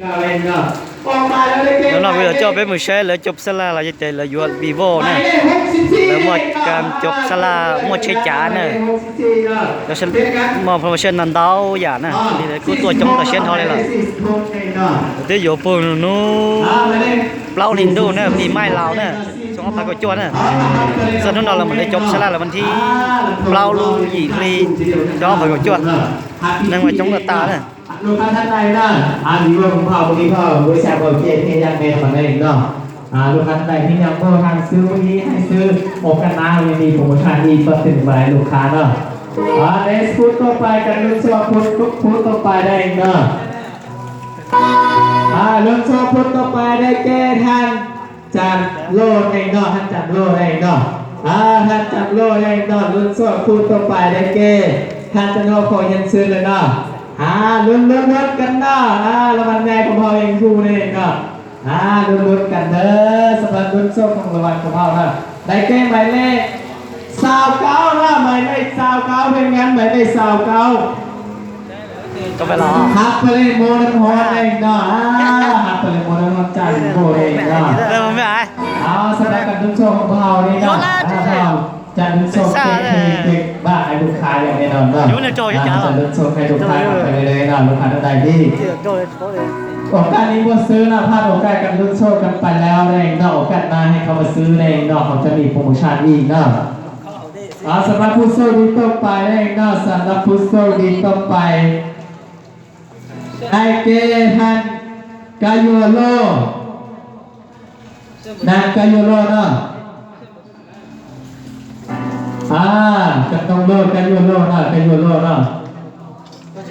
ສຳລັບວິດີໂອຈົບເປັນມື້ແຊ ແລ້ວຈົບສາລາລາວໃຈ ແລ້ວຢູ່ Vivo ນະ ແລ້ວໝົດການຈົບສາລາ ໝົດເຊຈານະ ແລ້ວມອບໂປຣໂມຊັນນຳດາວຢານະ ນີ້ແຫຼະ ກູຕົວຈອງຕາຊຽນເຮົາເລີຍລະ ເດໂຍໂປໂນ ເປົ່າລິນດູນະ ປີໃໝ່ລາວນະ ສອງພັນຊາວຫົກນະ ສະໜູນເອົາລະມັນໄດ້ຈົບສາລາລະວັນທີ ເປົ່າລິນດູ ສອງພັນຊາວຫົກນະ ໜຶ່ງມາຈົງຕານະ ລູກຄ້າທ່ານໃດນະ ອ່າ Vivo ຂອງເຮົາ ມື້ນີ້ເຮົາບໍລິສັດເຮົາເຈກໃຫ້ຢ່າງແນ່ນອນເອງເນາະ ອ່າ ລູກຄ້າທ່ານໃດທີ່ຍັງບໍ່ທັນຊື້ມື້ນີ້ໃຫ້ຊື້ໂອກາດໜ້າ ຍັງມີໂປຣໂມຊັນອີກຕໍ່ເຖິງມາໃຫ້ລູກຄ້າເນາະ ອ່າ Next ຜູ້ຕໍ່ໄປກັນ ລຸ້ນໂຊຜູ້ ຜູ້ຕໍ່ໄປໄດ້ເນາະ ອ່າ ລຸ້ນໂຊຜູ້ຕໍ່ໄປໄດ້ແກ່ທ່ານ ຈັນໂລດເອງເນາະ ທ່ານຈັນໂລດເອງເນາະ ອ່າ ທ່ານຈັນໂລດເອງເນາະ ລຸ້ນໂຊຜູ້ຕໍ່ໄປໄດ້ແກ່ ທ່ານຈັນໂລດ ຂໍຮຽນເຊີນເລີຍເນາະ ອ່າ ລຸ້ນ ລຸ້ນ ລຸ້ນກັນເນາະ ອ່າ ລາງວັນໃຫຍ່ຂອງເຮົາເອງຜູ້ນີ້ເນາະ ອ່າ ລຸ້ນ ລຸ້ນກັນເດີ ສຳລັບລຸ້ນໂຊຂອງລາງວັນຂອງເຮົາເນາະ ໄດ້ແກ່ໝາຍເລກ ຊາວເກົ້າເນາະ ໝາຍເລກຊາວເກົ້າ ທີມງານໝາຍເລກຊາວເກົ້າ ກໍໄປລອ ຮັກໄປເລີຍໂມນ້ຳຮ້ອນເອງເນາະ ອ່າ ຮັກໄປເລີຍໂມນ້ຳຮ້ອນຈາກໂບເອງເນາະ ເລີ່ມແມ່ນ ເອົາ ສຳລັບການລຸ້ນໂຊຂອງພວກເຮົານີ້ເນາະ ອ່າ ຈະລຸ້ນໂຊເຈັດເຈັດບາດໃຫ້ລູກຄ້າຢ່າງແນ່ນອນເນາະ ອ່າ ຈະລຸ້ນໂຊໃຫ້ລູກຄ້າໄປເລື້ອຍໆເນາະ ລູກຄ້າທ່ານໃດທີ່ ໂອກາດນີ້ບໍ່ຊື້ເນາະ ພາດໂອກາດການລຸ້ນໂຊກັນໄປແລ້ວເນາະ ໂອກາດໜ້າໃຫ້ເຂົາມາຊື້ເນາະ ເຂົາຈະມີໂປຣໂມຊັນອີກເນາະ ອ່າ ສຳລັບຜູ້ໂຊກດີຕໍ່ໄປເອງເນາະ ສຳລັບຜູ້ໂຊກດີຕໍ່ໄປ ໄດ້ແກ່ທ່ານກາໂຍໂລ ນາງກາໂຍໂລເນາະ ອ່າ ກະຕ້ອງໂລ ກາໂຍໂລເນາະ ກາໂຍໂລເນາະ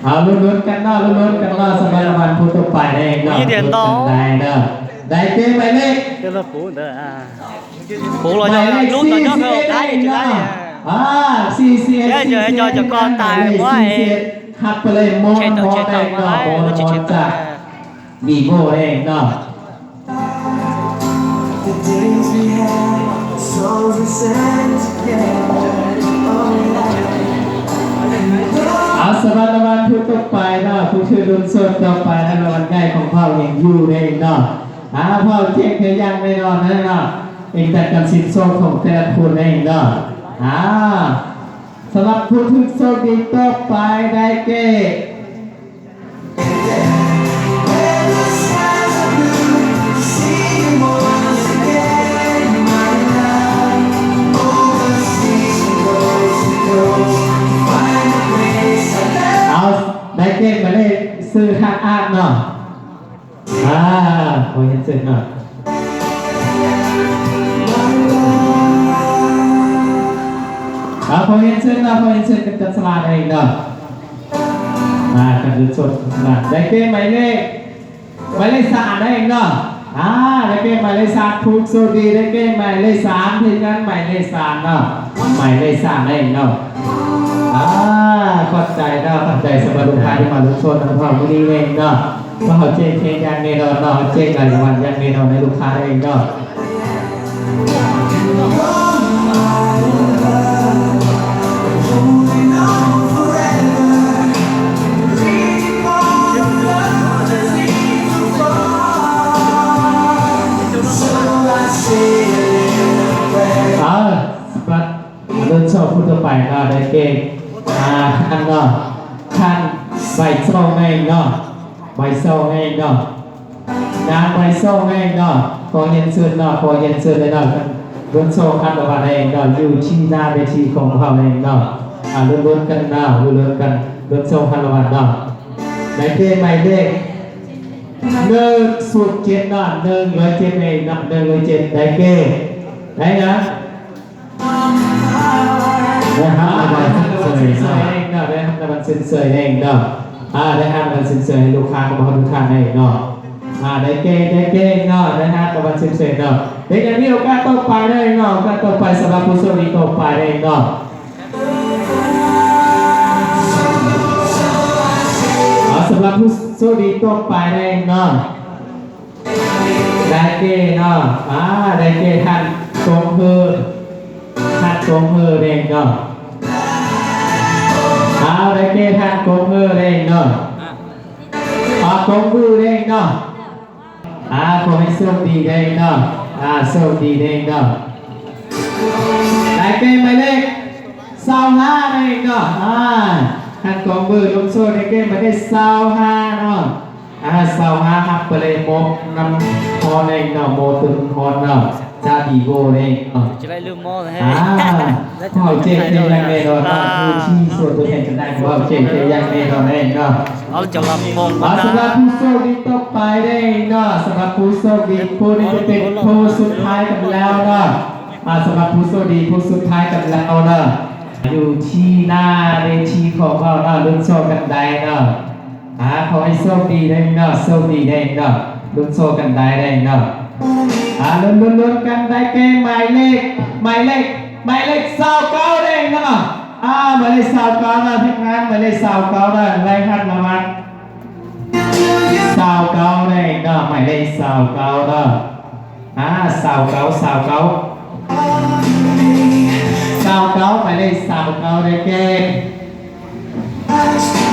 ເອົາ ລຸ້ນໆກັນເນາະ ລຸ້ນໆກັນເນາະ ສຳລັບລາງວັນຜູ້ຕໍ່ໄປເອງເນາະ ລຸ້ນກັນໄດ້ເນາະ ໄດ້ແກ່ໝາຍເລກ ປູລະຍົອນ ລຸ້ນຕໍ່ຍົອນເຂົາໄດ້ຢູ່ໄດ້ ອ່າ ສີ່ສິບເອັດ ສີ່ສິບເອັດ ຮັບໄປເລີຍ ໂມນະ ໂມນະ ຈາກ Vivo ເອງເນາະ ເອົາ ສຳລັບລາງວັນຜູ້ຕໍ່ໄປເນາະ ຜູ້ຖືກລຸ້ນໂຊກຕໍ່ໄປໃນລາງວັນໃຫຍ່ຂອງເຮົາຍັງຢູ່ເດ້ເນາະ ອ່າ ເຮົາເຈັກໃຫ້ຢ່າງແນ່ນອນເນາະ ເອງແຕ່ການຊິບໂຊກຂອງແຕ່ລະຄົນເອງເນາະ ອ່າ ສຳລັບຜູ້ຖືກໂຊກດີຕໍ່ໄປໄດ້ແກ່ ເອົາ ໄດ້ແກ່ໝາຍເລກຊື່ທ່ານອາດເນາະ ອ່າ ຂໍຮຽນເຊີນເນາະ ອ່າ ຂໍຮຽນເຊີນເນາະ ຂໍຮຽນເຊີນກັນຈັບສະຫຼາກເອງເນາະ ອ່າ ກັນລຸ້ນໂຊກກັນຈັບສະຫຼາກ ໄດ້ແກ່ໝາຍເລກ ໝາຍເລກສາມເອງເນາະ ອ່າ ໄດ້ແກ່ໝາຍເລກສາມ ຜູ້ໂຊກດີໄດ້ແກ່ໝາຍເລກສາມ ທີມງານໝາຍເລກສາມເນາະ ໝາຍເລກສາມເອງເນາະ ອ່າ ຂອບໃຈເນາະ ຂອບໃຈສຳລັບລູກຄ້າທີ່ມາລຸ້ນໂຊກນຳພວກເຮົາມື້ນີ້ເອງເນາະ ພວກເຮົາເຈັກແຈກຢ່າງແນ່ນອນເນາະ ເຈັກຫຼາຍລາງວັນຢ່າງແນ່ນອນໃຫ້ລູກຄ້າເອງເນາະ ເອົາ ບັດລຸ້ນໂຊກຜູ້ຕໍ່ໄປເນາະ ໄດ້ແກ່ ອ່າ ທ່ານເນາະ ທ່ານໃບຊອງເອງເນາະ ໃບຊອງເອງເນາະ ນາງໃບຊອງເອງເນາະ ຂໍຮຽນເຊີນເນາະ ຂໍຮຽນເຊີນເລີຍເນາະ ລຸ້ນໂຊກຮັບລາງວັນເອງເນາະ ຢູ່ທີ່ໜ້າເວທີຂອງເຮົາເອງເນາະ ອ່າ ລຸ້ນໆກັນເນາະ ລຸ້ນໆກັນ ລຸ້ນໂຊກຮັບລາງວັນເນາະ ໄດ້ແກ່ໝາຍເລກ ໜຶ່ງສູນເຈັດເນາະ ໜຶ່ງຮ້ອຍເຈັດເອງເນາະ ໜຶ່ງຮ້ອຍເຈັດ ໄດ້ແກ່ ໄດ້ຫຍັງ? ໄດ້ຮັບລາງວັນຊົດເຊີຍເນາະ ໄດ້ຮັບລາງວັນຊົດເຊີຍເອງເນາະ ອ່າ ໄດ້ຮັບລາງວັນຊົດເຊີຍໃຫ້ລູກຄ້າຂອງເຮົາທຸກທ່ານເອງເນາະ ອ່າ ໄດ້ແກ່ ໄດ້ແກ່ເນາະ ໄດ້ຮັບລາງວັນຊົດເຊີຍເນາະ ເປັນຫຍັງ ມີໂອກາດຕໍ່ໄປໄດ້ເນາະ ໂອກາດຕໍ່ໄປສຳລັບຜູ້ໂຊກດີຕໍ່ໄປໄດ້ເນາະ ອ່າ ສຳລັບຜູ້ໂຊກດີຕໍ່ໄປໄດ້ເນາະ ໄດ້ແກ່ເນາະ ອ່າ ໄດ້ແກ່ທ່ານກົງເຮີ ທ່ານກົງເຮີເອງເນາະ ອ່າ ໄດ້ແກ່ທ່ານກົງເຮີເອງເນາະ ອ່າ ກົງມືເດ້ເນາະ. ອ່າ ຂໍໃຫ້ໂຊກດີເດ້ເນາະ. ອ່າ ໂຊກດີເດ້ເນາະ. ໄດ້ແກ່ໝາຍເລກຊາວຫ້າເດ້ເນາະ. ອ່າ ຄັນກົງມືລົງໂຊກໄດ້ແກ່ໝາຍເລກຊາວຫ້າເນາະ. ອ່າ ຊາວຫ້າຮັບໄປເລີຍ ໂມນ້ຳຮ້ອນເອງເນາະ, ໂມຕົ້ນຮ້ອນເນາະ, ຈາດີໂກເອງເນາະ. ຈະໄດ້ລືມໝໍ້ແທ້. ອ່າ ເຮົາແຈກໄດ້ຢ່າງແນ່ນອນເນາະ, ຢູ່ທີ່ສ່ວນຕົວແທນຈຳໜ່າຍຂອງເຮົາແຈກໄດ້ຢ່າງແນ່ນອນເອງເນາະ. ເອົາຈະລຳໂພງ ອ່າ ສຳລັບຜູ້ໂຊກດີຕໍ່ໄປເດ້ເນາະ, ສຳລັບຜູ້ໂຊກດີຜູ້ນີ້ຈະເປັນຜູ້ສຸດທ້າຍກັນແລ້ວເນາະ. ອ່າ ສຳລັບຜູ້ໂຊກດີຜູ້ສຸດທ້າຍກັນແລ້ວເນາະ, ຢູ່ທີ່ໜ້າເວທີຂອງເຮົາເນາະ, ລຸ້ນໂຊກກັນໄດ້ເນາະ. ອ່າ ຂໍໃຫ້ໂຊກດີເດີເນາະ, ໂຊກດີເດີເນາະ, ລຸ້ນໂຊກກັນໄດ້ເດີເນາະ. ອ່າ ລຸ້ນ ລຸ້ນ ລຸ້ນກັນໄດ້ແກ່ໝາຍເລກ ໝາຍເລກ ໝາຍເລກຊາວເກົ້າເດີເນາະ. ອ່າ ໝາຍເລກຊາວເກົ້າເນາະ, ທີມງານໝາຍເລກຊາວເກົ້າເນາະ, ໄລ່ຮັບລາງວັນຊາວເກົ້າເດີເນາະ, ໝາຍເລກຊາວເກົ້າເນາະ. ອ່າ ຊາວເກົ້າ ຊາວເກົ້າ ຊາວເກົ້າ ໝາຍເລກຊາວເກົ້າ ໄດ້ແກ່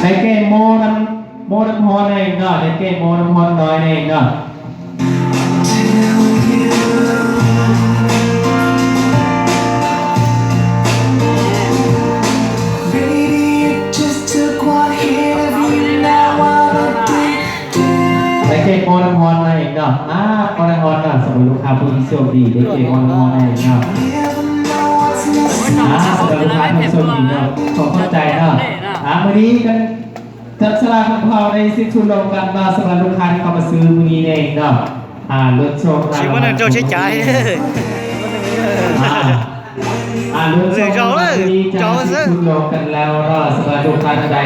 ໄດ້ແກ່ ໂມນ້ຳ ໂມນ້ຳຮ້ອນເອງເນາະ, ໄດ້ແກ່ ໂມນ້ຳຮ້ອນນ້ອຍເອງເນາະ. ໄດ້ແກ່ ໂມນ້ຳຮ້ອນເອງເນາະ. ອ່າ ໂມນ້ຳຮ້ອນເນາະ, ສຳລັບລູກຄ້າຜູ້ທີ່ໂຊກດີ ໄດ້ແກ່ ໂມນ້ຳຮ້ອນເອງເນາະ. ອ່າ ສຳລັບລູກຄ້າຜູ້ໂຊກດີເນາະ, ຂໍຂອບໃຈເນາະ. ອ່າ ມື້ນີ້ການຈັບສະຫຼາກຂອງເຮົາໄດ້ສິ້ນສຸດລົງກັນເນາະ, ສຳລັບລູກຄ້າທີ່ເຂົ້າມາຊື້ມື້ນີ້ເອງເນາະ. ອ່າ ລຸ້ນໂຊກກັນ ຊິບໍ່ນຳເຈົ້າໃຊ້ຈ່າຍ. ອ່າ ລຸ້ນໂຊກກັນ ມື້ນີ້ຈະສິ້ນສຸດລົງກັນແລ້ວເນາະ, ສຳລັບລູກຄ້າທ່ານໃດ